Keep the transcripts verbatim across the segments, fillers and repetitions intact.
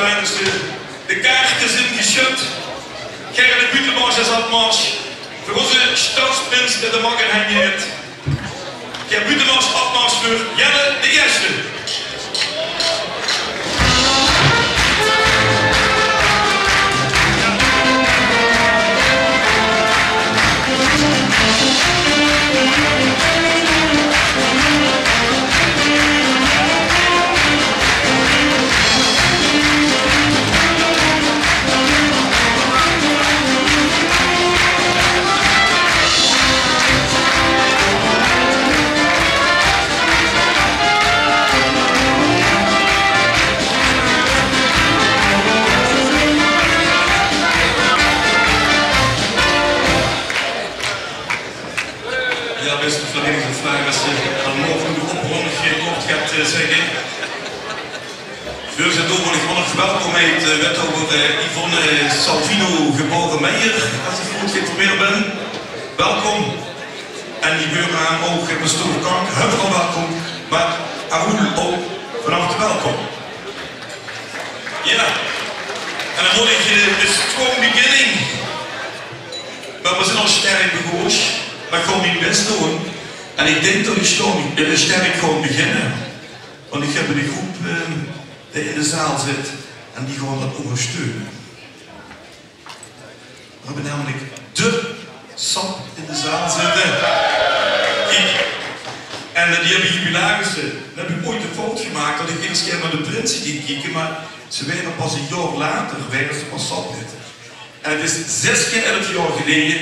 Veiligste. De kaarte zeen gesjud. Gerrit de Buutemars is op mars. Veur ózze sjtadsprins mit de Maggenhenje. Gerrit Buutemars op mars veur Jelle de Ierste. Jao, bèste Flamingo, vraog es se dan nog ein oprondig waord kort geis zègke. Veurzitter, wil ich ouch nog welkom heite, eh, wethouder, eh, Yvonne, eh, Salvino, gebaore Meijer, es ich good geïnformeerd bön. Welkom. En die beurt aan ouch, eh, pastoor Kank, hartelik welkom. Mer Arul ouch van harte welkom. Jao. En dan mót ich, eh, de strong beginning. Mer veer zeen al sterk begós. Mer ich gaon mien bès doon. En ich dink det ich strong, eh, sterk gaon beginne. Want ich höb ein groep, eh, die in de zaal zit. En die gaon det óngersteune. Veer höbbe namelik de sap in de zaal zitte. Kiek. En, eh, die höbbe jubilarisse. Dan höb ich ooit de fout gemaak det ich ins ein kier nao de prinse ging kieke, mer ze waere pas ein jaor later, waere ze pas saplid. En 't is zès kier elf jaor geleje,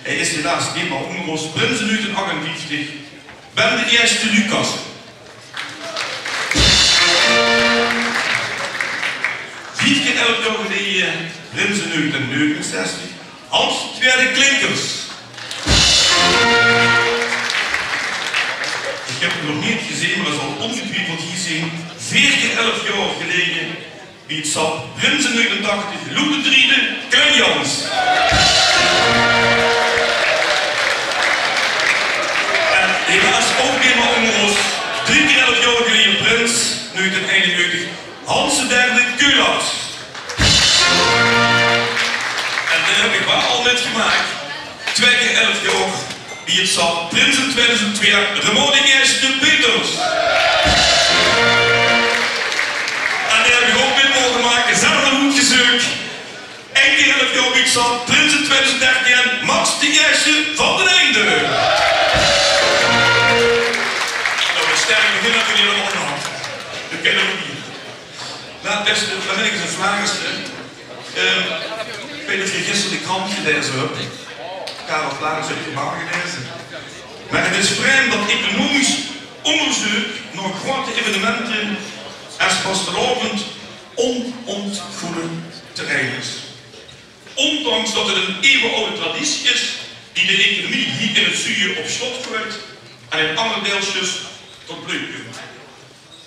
hae is helaas neet mie ónger ós, prins in negentien achtenvieftig, Ben de Ierste Lucas. Vief kier elf jaor geleje, prins in negentien negenenzestig, Hans de Twiede Klinkers. Ich höb 'm nog neet gezeen, mer hae zal óngetwiefeld hie zeen. Veer kier elf jaor geleje, bie 't sap, prins in negenentachtig, Lou de Driede, Klein Jans. En helaas ouch neet mie ónger ós, drie kier elf jaor geleje prins, negentien einennegentig, Hans de Derde, Keulaads. En dae höb ich waal al mitgemaak. Twieë kier elf jaor bie 't sap, prins in tweeduizend twee, Raymond de Ierste Peters. En dae höb ich ouch mit moge make, zelf de hoed gezeuk. Ein kier elf jaor bie 't sap, prins in tweeduizend dertien, Max de Ierste van den Einde. Noe, ein sterk begin höbbe veer hie allemaol gehad. Det kènne veer hie. Noe, bèste Flamingo en Flaarisse, eh, ich weit neet of geer gister de krant gelaeze höb. Karel Flaarisse haet 't waal gelaeze. Mer 't is vreemp det economisch óngerzeuk nao groeate evenemente es vastelaovend ónontgoje terrein is. Óndanks det 't ein ieuwenoude traditie is die de economie hie in 't zuuje op slot goejt en in anger deilsjes tot bleut kump.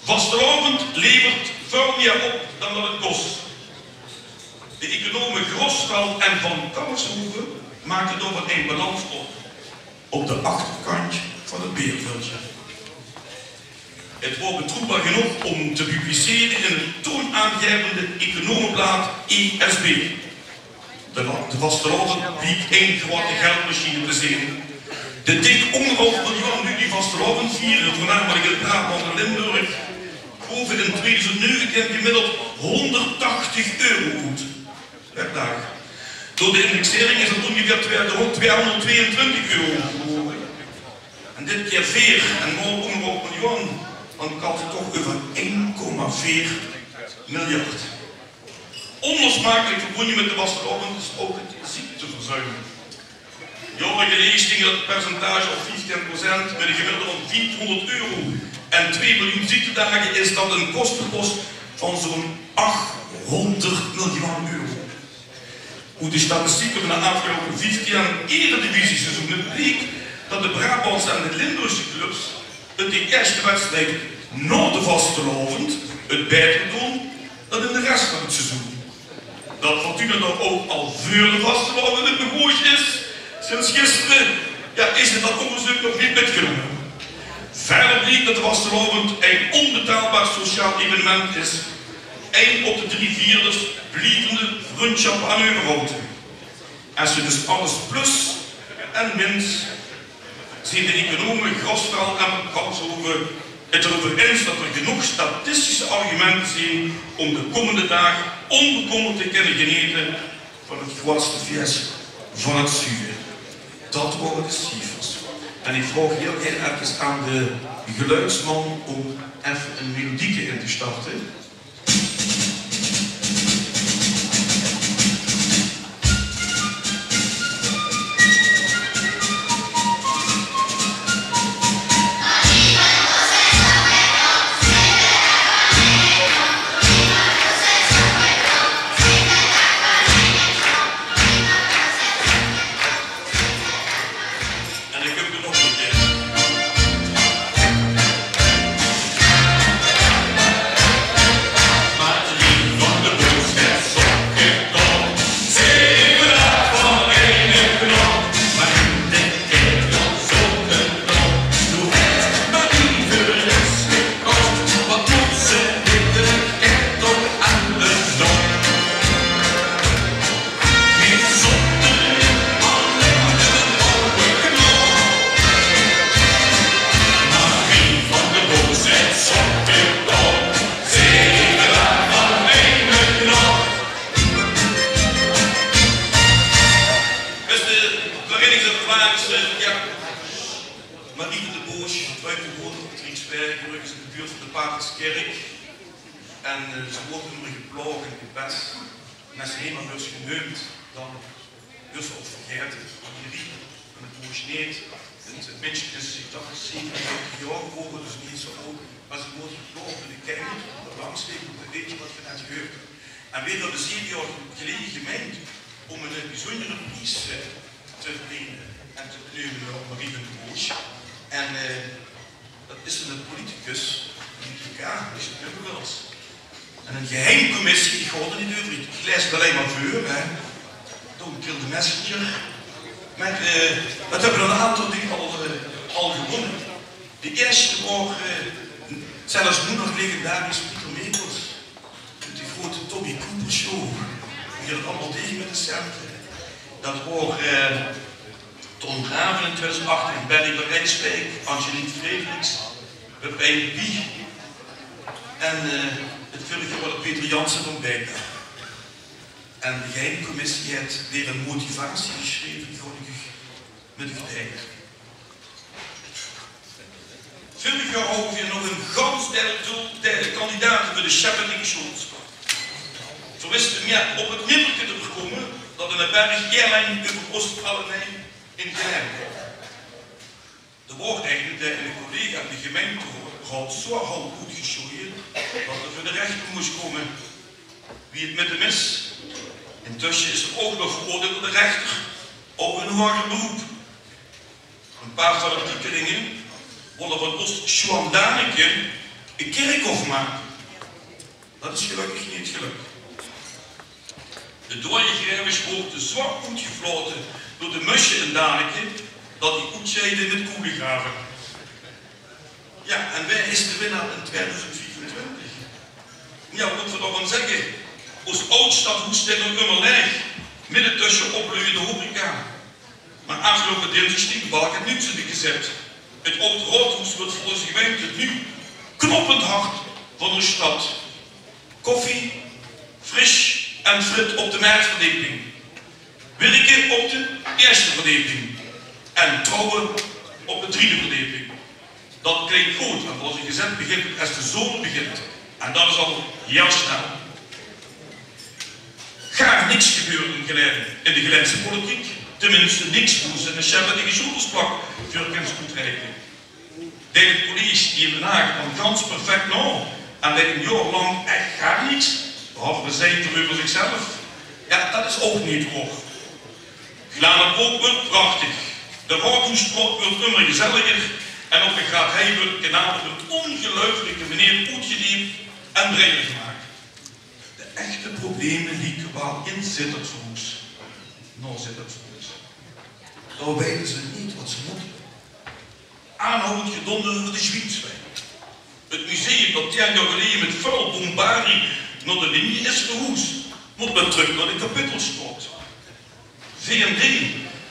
Vastelaovend levert väöl mieë op dan det 't kos. De econome Grosveld en Van Kammershoeve make daoveur ein balans op, op de achterkantj van 't beerveldje. 't Waor betroewbaar genóg óm te publicere in 't toonaangaevende economeblaad E S B. De, de vastelaovend bliek ein groeate geldmachien te zeen. De dik óngerhaof miljoen luuj die vastelaovend viere, veurnamelik in Braobant en Limburg, grove in tweeduizend negentien gemiddeld hóngerdtachtig euro oet per daag. Door de indexering is det óngeveer twee, rónd tweehóngerdtweeëntwintig euro gewore. En dit kier veer en maol óngerhaof miljoen, dan kals se toch euver ein komma veer miljard. Ónlosmakelik verbónje mit de vastelaovend is ouch 't ziekteverzuim. Jaore geleje sting det percentage op vieftien procent, mit ein gemiddelde van viefhóngerd euro en twee miljoen ziektedaag is det ein kostepos van zoe'n achhóngerd miljoen euro. Oet de statistieke van de aafgeloupe vieftien eredivisieseizoene bleek det de Braobantse en de Limburgse clubs 't de ierste wedstrijd nao de vastelaovend 't baeter doon dan in de res van 't seizoen. Det Fortuna dan ouch al veur de vastelaovend in de goosj is, sinds gister, jao, is in det óngerzeuk nog neet mitgenómme. Wiejer bleek det de vastelaovend ein ónbetaalbaar sociaal evenement is. ein op de drie vierders blievende vrundsjap aan euverhaoje. Es se dus alles plus en mins, zeen de econome Grosstraal en Van Kalshoven 't d'reuver eins det d'r genóg statistische argumente zeen óm de kómmende daag ónbekommerd te kènne genete van 't groeatste fies van 't zuve. Det waore de ciefers. En ich vraog hieël gaer efkes aan de geluidsman óm effe ein melodieke in te starte. En dan kump d'r nog ein kier. Marie van de Boos, het sokkenpop. Zeven daag van eine knop. Maar in de kerk dan sokkenpop. Doe het Marie veur les gekocht. Wat doet ze mit de kerk toch aan de dop? Bèste Clarinics en Clarisse, jao. Marie van de Boos, vijftig gewoond op 't Rieksberg, erges in de buurt van de Paterskèrk. En, eh, ze woort ummer geplaog en gepes. En es se hielemaol weurs geneump, dan weurs se ouch vergaete. Marie van de Boos neet. 't Minsje is, ich dach, zevenenveertig jaor gewore, dus neet zoe aad. Mer ze woort geplaog door de kènjer, de langsleep, de weetje wat geer net gehuurd höb. En veer höbbe zeve jaor geleje gemeindj óm ein bezunjere pries, eh, te verlene en te beneume aan Marie van de Boos. En, eh, det is eine politicus, ein P K, die is 't numme waerd. En ein geheim commissie, ich haw d'r neet euver, ich laes 't allein mer veur, hè. Don't kill the messenger. Mer, eh, det höbbe d'r ein aantal die al, eh, al gewónne. De ierste waor, eh, zelfs noe nog legendarisch Pieter Mekels. Mit die groeate Toby Cooper Show. Die haet 't allemaol taenge mit de cente. Det waor, eh, Ton Graven in tweeduizend achttien, Benny van Rijswijk, Angelique Frederiks, Pepijn Bie en, eh, 't vörrig jaor waor det Peter Jansen van Beek. En de geheime commissie haet weer ein motivatie gesjreve, die gaon ich uch mit uch deile. Vörrig jaor hawwe veer nog ein gans deil, deil kandidate veur de Sjeppende Gesjoelders. Veer wiste mer op 't nipperke te veurkómme det 'ne berg airline euver ós allein in Gelaen kwaam. D'r waor eine, eine collega in de gemeinteraod zoe hard oetgesjoje det 'r veur de rechter mós kómme. Wie 't mit 'm is? Intösje is 'r ouch nog veroordeeld door de rechter op ein hoger beroep. Ein paar fanatiekelinge wólle van ós Sjoan Daneke ein kirkhof make. Det is gelökkig neet gelök. De doeajegraevers woorte zoe oetgeflaote door de Musje en Daneke det die oetjeide mit koelegrave. Jao, en wae is de winnaar in tweeduizend viefentwintig? Jao, waat mót me dao van zègke? Ós aad stadhoes steit nog ummer laeg, midde tösje opbleujende horeca. Mer aafgeloupe dinsdig stieg 't balk in 't nuuts in de gezèt. 't Aod raodhoes wuuert volges de gemeinte 't nuuj knoppend hart van de stad. Koffie, fris en frit op de mertverdaeping. Wirke op de ierste verdaeping en trouwe op de driede verdaeping. Det klink good, want volges de gezèt begint 't es de zon begint. En det is al hieël snel. Gaar niks gebeurt in Gelaen, in de Gelaense politiek. Teminste, niks boe se de Sjeppende Gesjoelders plak veur kins oetreike. Deit 't college hie in Den Haag dan gans perfek nao en deit ein jaor lang ech gaar niks, behalve zeike euver zichzelf? Jao, det is ouch neet waor. Glaenebrook wuuert prachtig. De Raodhoesstraot wuuert ummer gezelliger en op de Graat Hei wuuert 't kanaal op ein óngeluifelike meneer oetgediepe en breier gemaak. De echte probleme lieke waal in Zitterd veur ós. Nao Zitterd veur ós. Dao weite ze neet waat ze mótte. Aanhaojend gedónder euver de zwienswei. 't Museum det tieën jaor geleje mit väöl bombarie Nao de Linie is verhoesd, mót weer trök nao de Kapittelstraot. V N D,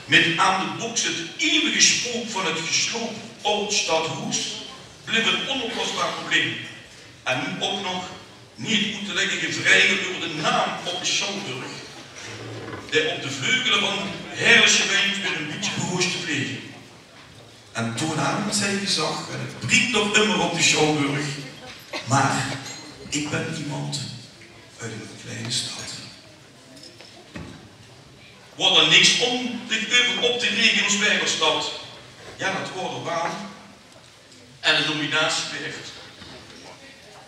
mit aan de boks 't iewige spook van 't gesloop aod stadhoes, blief 'n ónoplosbaar probleem. En noe ouch nog neet oet te lègke gevreigel euver de naam op de Sjouwburg, dae op de veugele van Heerlesje weint weer 'n bietje behoesj te plege. En Toon Hermans haet gezag: en 't priet nog ummer op de Sjouwburg, mer ich bön iemes oet 'n klein stad. Waor d'r niks óm zich euver op te rege in ós Waereldsjtad? Jao, dat waor d'r waal. En de nominatie waerd.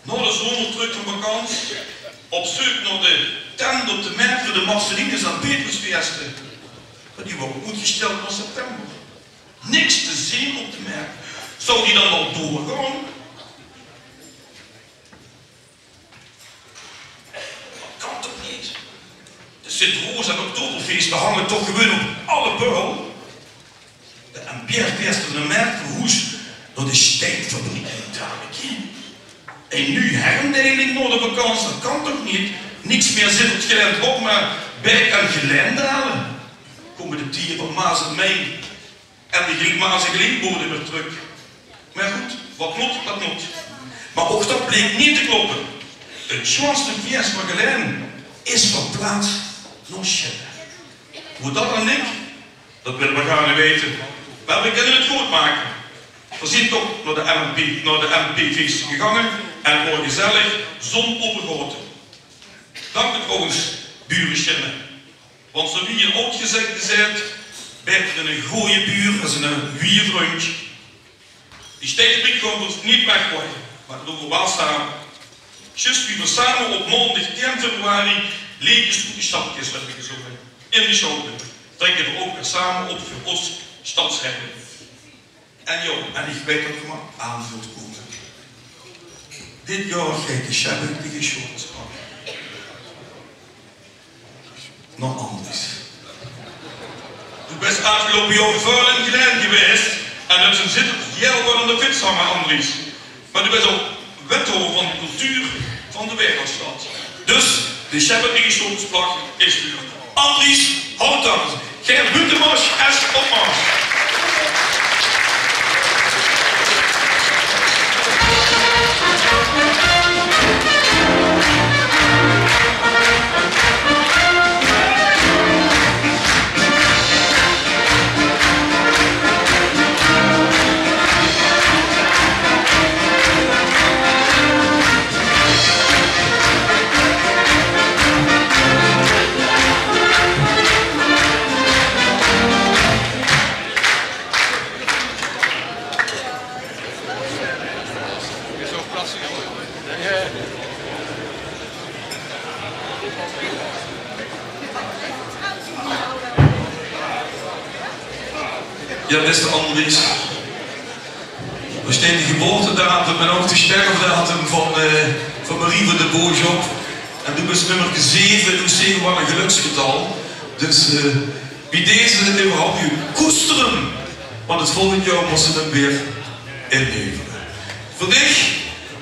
Nao de zomer trök van vakans, op zeuk nao de tent op de Merk veur de Marcellinus- en Petrusfeeste. Mer die waore oetgesteld nao september. Niks te zeen op de Merk. Zou die dan waal doorgaon? Dat kan toch neet? De Sint-Roos- en Oktoberfeeste hange toch gewoon op alle pöl? De N B R-feeste van de Merk verhoes nao de Steinfabriek in Kraleke. En noe herdeiling nao de vakans, dat kan toch neet? Niks mie Zitterd-Gelaen-Wok, mer Baek en Gelaendale. Kómme de tieje van Maas en Main en de Griek-Maas en Gelaendale weer trök. Mer good, wat mót, dat mót. Mer ouch dat bleek neet te kloppe. 't Sjoonste fieës van Gelaen is verplaats nao Sjeppe. Wie dat dan lik, dat wille v'r gaar neet weite. Mer v'r kinne 't good make. V'r zeen toch nao de M P, nao de M P-feeste gegange en 't waor gezellig, zon euvergote. Dank trouwens, bure Sjimme. Want zoewie 'n aod gezègde zaet: baeter 'ne gooje buur es 'ne wieje vrundj. Die Steinfabriek gaon v'r neet weggoaje, mer dat doon v'r waal same. Zjus wie v'r same op maondig tieën februari leedjes oet de sjtatkis höbbe gezónge in de Sjouwburg, trèkke v'r ouch weer same op veur ós sjtadsredding. En jao, en ich weit dat geer mich aan zult kómme. Dit jaor geit de Sjeppedige Sjoonsblak nao Andries. Doe bès aafgeloupe jaor väöl in Gelaen gewaes en höbs in Zitterd hiel get aan de fits gehange, Andries. Mer doe bès ouch wethouwer van de cultuur van de Waereldsjtad. Dus de Sjeppedige Sjoonsblak is veur Andries Houtdakkers. Ger Butenbosch es opmars. Jao, bèste Andries. Dao steit de geboortedatum en ouch de sterfdatum van, eh, van Marie van de Boosj op. En doe bès nummerke zeve, doe zeve waal e geluksgetal. Dus, eh, bie deze zit 't euverhaup neet. Koester 'm, want 't volgend jaor mós se 'm weer inlevere. Veur dich,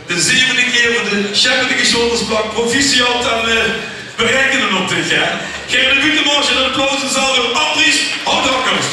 de zevende kier veur de Sjeppedige Sjoonsblak, proficiat en, eh, v'r raekene op dich, hè. Gaef 'ne butenboosj en 'n applaus in de zaal veur Andries Houtdakkers.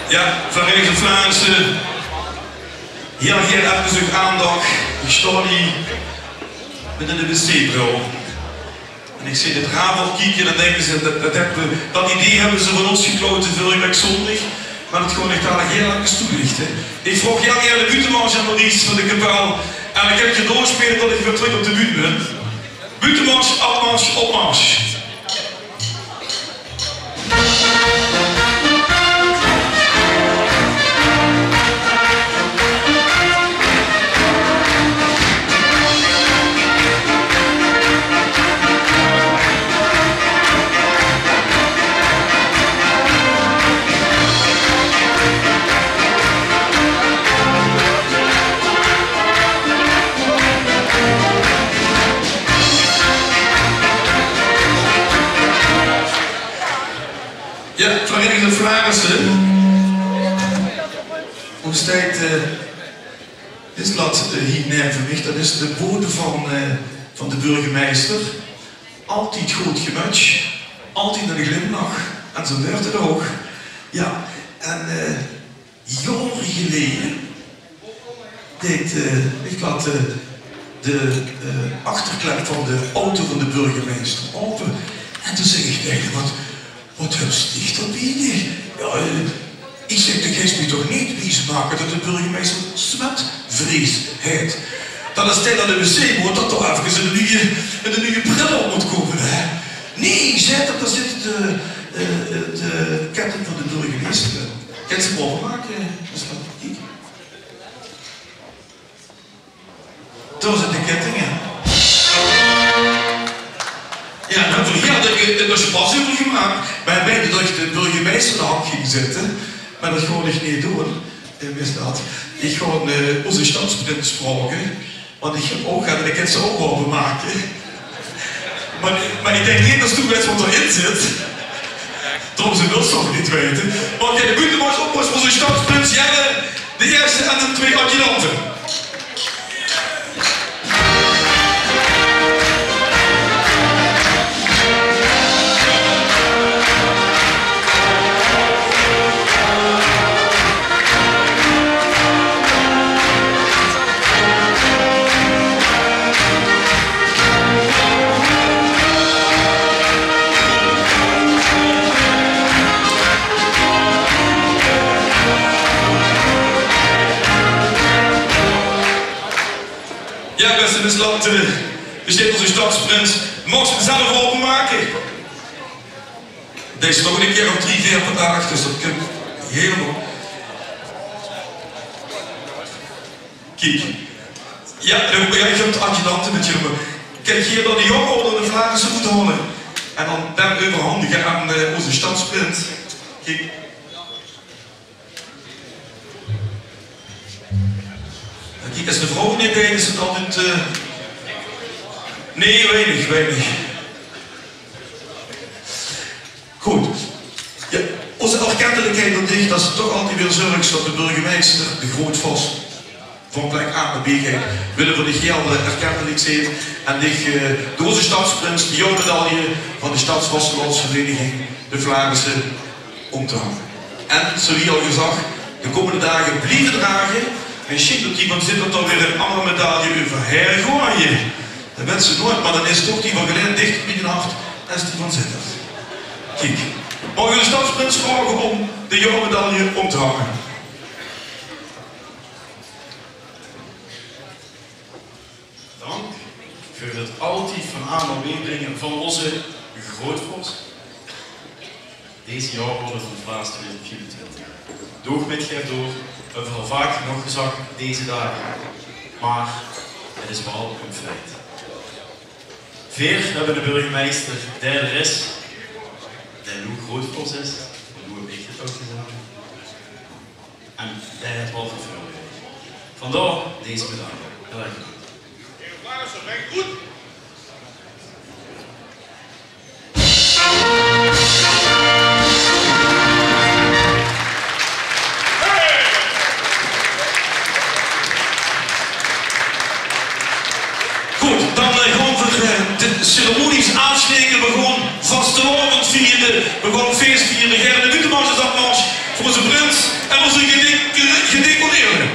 Jao, veur eze Vlaamse, hiel gaer efkes uch aandach. Ich sjtaon hie mit 'ne wc-bril. En ich zeen 't raam opkieke en dan dinke ze, dat, dat höbbe, dat idee höbbe ze van ós geklauwd de vörige waek zóndig. Mer dat gaon ich dalik hiel efkes toelichte. Ich vraog hiel gaer de butenmars en Maurice van de kapel. En ich gaon doorsjpele tot ich weer trök op de bühne bön. Butenmars, opmars, opmars. Jao, Vereniging de Flaarisse. Oes steit, eh, is dat, eh, hie neve mich? Dat is de bode van, eh, van de burgemeister. Altied good gemötsj, altied eine glimlach. En zoe wuuert 't ouch. Jao, en, eh, jaore geleje deeg, eh, ich had, eh, de, eh, achterklep van de auto van de burgemeister aope. En toen zag ich taenge häöm: "Waat, waat höbs dich dao bie dich?" "Jao, eh," ich zèk, "doe geis mich toch neet wiesmake dat de burgemeister smetvrees haet. Dat es dae nao de wc mót, dat dao efkes eine nuje, eine nuje bril op mót koupe, hè?" "Nae," zaet 'r, "dao zit de, eh, de ketting van de burgemeister in." Kins se 'm aopemake? Kiek. Dao zit de ketting in. Jao, dao höbbe veer hieël dök, eh, sjpas euver gemaak. Veer meinde dat de burgemeister dao góng zitte. Mer dat gaon ich neet doon. Eh, is dat. Ich gaon, eh, ózze sjtadsprins vraoge. Want ich höb ouch gehad, en ich kin ze ouch aopemake. Mer, mer ich dink neet dat doe weits waat d'rin zit. Daorum zölle veer 't ouch neet weite. Mer oké, de buuttemars op, ózze sjtadsprins Jelle de Ierste en de twee adjudante. Jao, bèste Misland, eh, hie steit ózze sjtadsprins. Maag ich 'm zelf aopemake? Dees is toch al ein kier of drie, veer per daag, dus dat kump hielemaol. Kiek. Jao, dan mót ich de adjudante mit dich. Kins se hie dan de jaoreorde van de Flaarisse oethaole en dan dae euverhandige aan, eh, ózze sjtadsprins. Kiek. Jao, kiek, es de vrouw neet bie is, is 't altied, eh, nae, weinig, weinig. Good. Jao, ózze erkentelikheid aan dich, dat se toch altied weer zörgs dat de burgemeister, de grootvors, van plek A nao B geit, wille veer dich hieël, eh, erkentelik zeen en dich, eh, door ózze sjtadsprins de jaormedalje van de Sjtadsvastelaovesvereiniging De Flaarisse óm te hange. En, zoewie al gezag, de kómmende daag blieve drage. Mesjien dat die van Zitterd dao weer ein anger medalje euverhaer goeaje. Dat wèts se noeats, mer dan is toch die van Gelaen dichter bie dien hart es die van Zitterd. Kiek, maag ich de sjtadsprins vraoge óm de jaormedalje óm te hange? Dank veur 't altied van A nao B bringe van ózze grootvors. Deze jaororde van de Flaarisse twieëdoezend vierentwintig. Doog mit, gaef door, höbbe veer al vaak genóg gezag deze daag. Mer 't is waal ein feit. Veer höbbe de burgemeister dae d'r is, dae noe grootvors is, want noe höb ich 't ouch gezag. En dae haet waal vervöld. Vandaar deze medalje. Hiel erg bedank. Good, dan, eh, gaon veer, eh, de ceremonies aafstaeke. Veer gaon vastelaovend viere, veer gaon fees viere. Gaef de buuttemars ein zak mars veur ózze prins en ózze gede-, gede-, gedecoreerde.